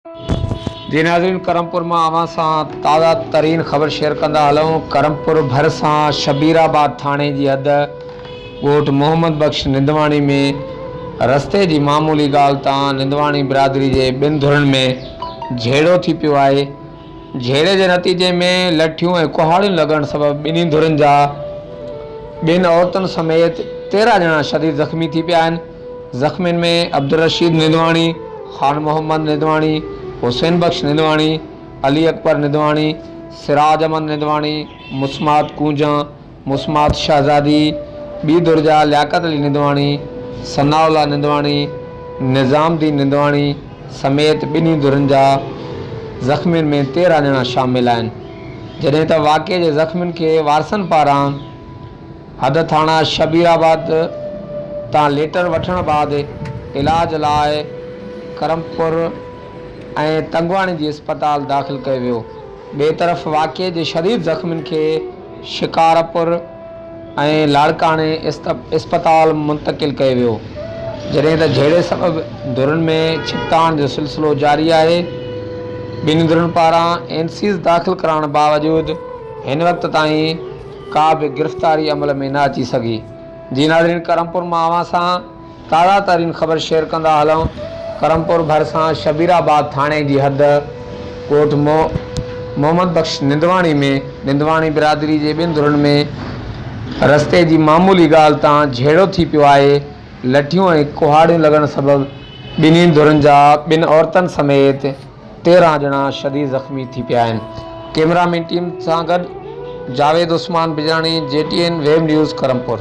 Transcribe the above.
جي ناظرين ڪرمپور مان اوهان سان تازه ترين خبر شيئر ڪندا هلون ڪرمپور ڀرسان شبير آباد ٿاڻي جي حد ڳوٺ محمد بخش نندواڻي ۾ رستي جي معمولي ڳالهه تان نندواڻي برادري جي ٻن ڌرين ۾ جهيڙو ٿي پيو آهي جهيڙي جي نتيجي ۾ لٺيون ۽ ڪهاڙيون لڳڻ سبب ٻنهي ڌرين جا ٻن عورتن سميت 13 ڄڻا شديد زخمي ٿي پيا آهن. زخمين ۾ عبدالرشيد نندواڻي، خان محمد نندواڻي، حسين بخش نندواڻي، علي اڪبر نندواڻي، سراج احمد نندواڻي، مسمات ڪونجان، مسمات شهزادي، ٻي ڌر جا لياقت علي نندواڻي، ثناء الله نندواڻي، نظام الدين نندواڻي سميت ٻنهي ڌرين جا زخمين ۾ 13 ڄڻا شامل آهن، جڏهن ته واقعي جي زخمين کي وارثن پاران. حد ٿاڻا شبير آباد تان ليٽر وٺڻ بعد علاج لاء ڪرمپور ۽ تنگواڻي جي اسپتال داخل ڪيو ويو. ٻئي طرف واقعي جي شديد زخمين کي شڪارپور ۽ لاڙڪاڻي اسپتال منتقل ڪيو ويو، جڏهن ته جهيڙي سبب ڌرين ۾ ڇڪتاڻ جو سلسلو جاري آهي. ٻنهي ڌرين پاران اين سيز داخل ڪرائڻ باوجود هن وقت تائين ڪا به گرفتاري عمل ۾ نه اچي سگهي. جي ناظرين ڪرمپور مان اوهان سان تازه ترين خبر شيئر ڪندا هلون ڪرمپور ڀرسان شبير آباد ٿاڻي جي حد ڳوٺ محمد بخش نندواڻي ۾ نندواڻي برادري جي ٻن ڌرين ۾ رستي جي معمولي ڳالهه تان جهيڙو ٿي پيو آهي لٺيون ۽ ڪهاڙيون لڳڻ سبب ٻنهي ڌرين جا ٻن عورتن سميت 13 ڄڻا شديد زخمي ٿي پيا آهن. ڪئميرا مين ٽيم سان گڏ Javed Usman Bijrani, G T N web news, Karampur.